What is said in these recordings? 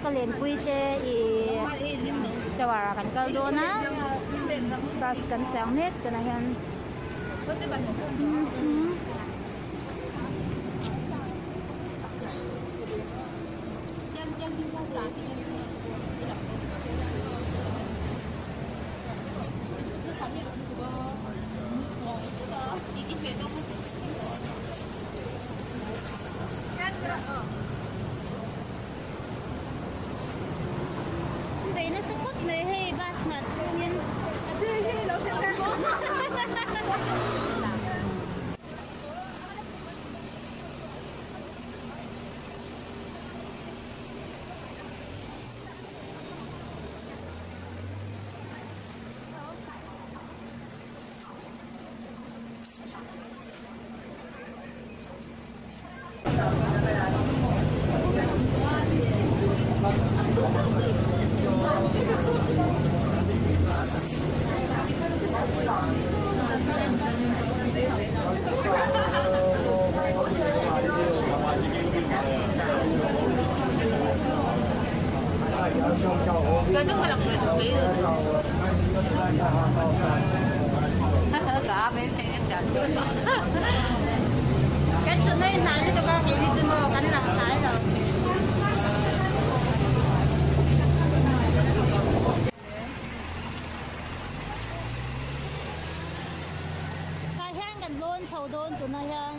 ka lenpui te ih tower ah kan kal dawn a bus kan chang mek tunah hian. Bei nasa khawp mai hei bus nghah chhungin. Kan thutna hi hnai lutuk a keini chu maw kan lang hnai lo. Tah hian kan lawn chho dawn tunah hian.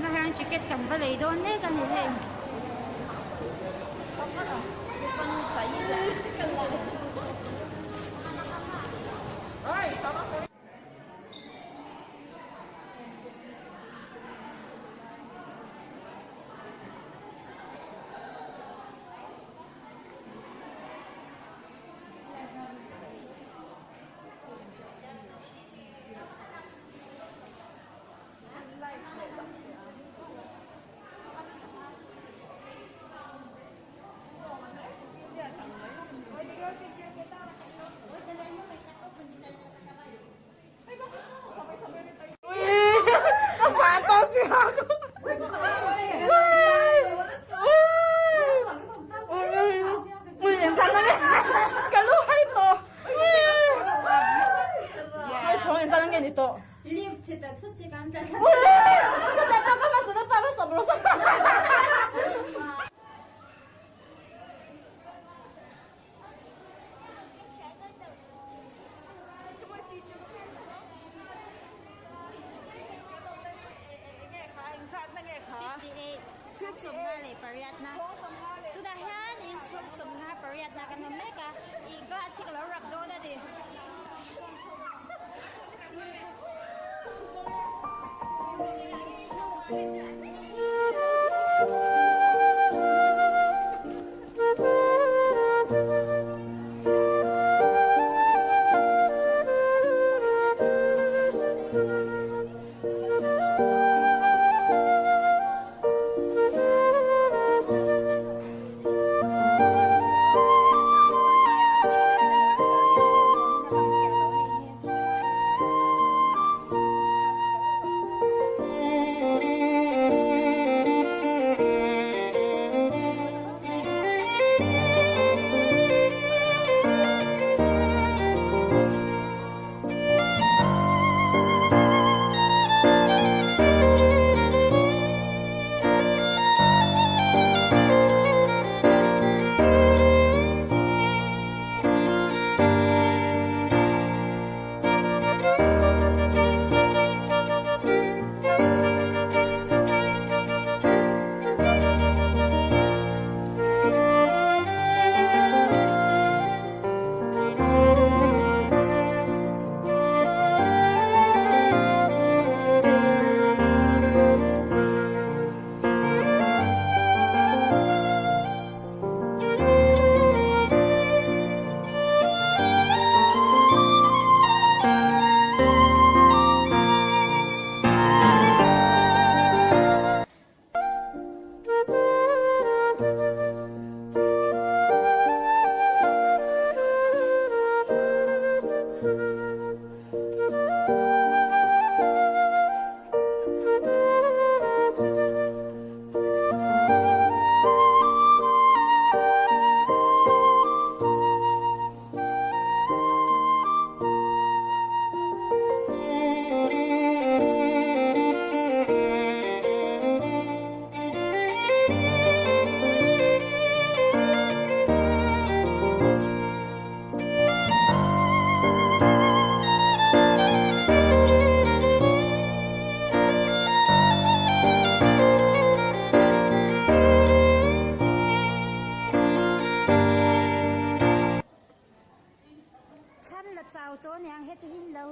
Na hian ticket kan va lei dawn mek a ni hei. Tunah hian inchhung 58 na kan awm mek a, ih glass hi ka lo rap dawn a ni.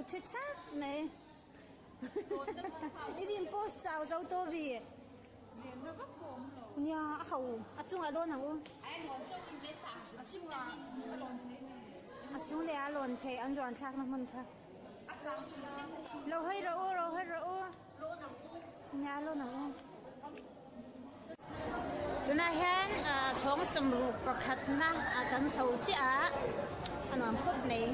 Ṭhi ṭhak mai. I din post chau zo tawh vi. Nia a ho a chungah lawn ang u. A chung leh a lawn thei an zuan thlakna hmun kha. Lo hawi rawh u lo hawi rawh u. Nia lawn ang u. Tunah hian chhawng sawmruk pakhatna kan chho chiah a, a nuam khawp mai.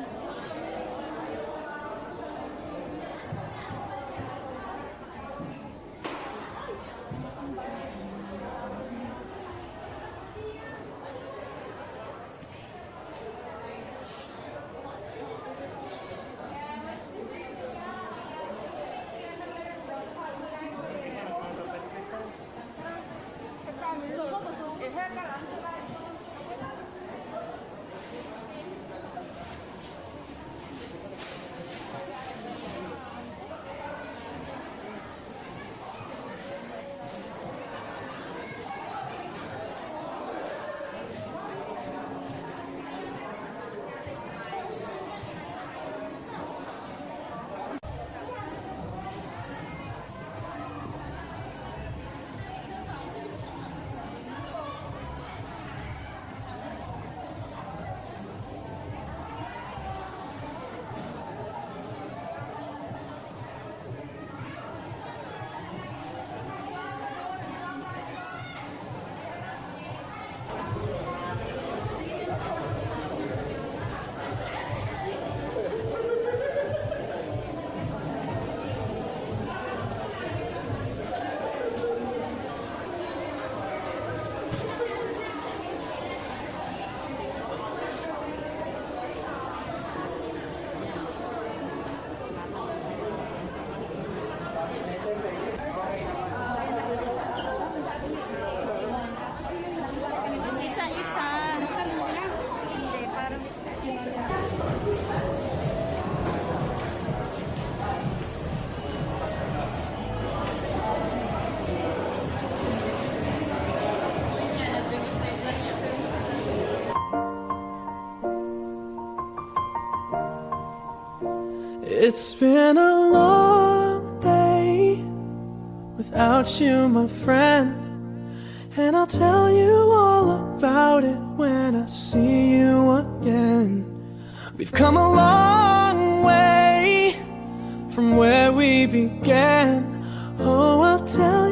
Isa isa. Hindi, parang It's been a long day without you, my friend. And I'll tell you all about it when I see you again. We've come a long way from where we began. Oh, I'll tell.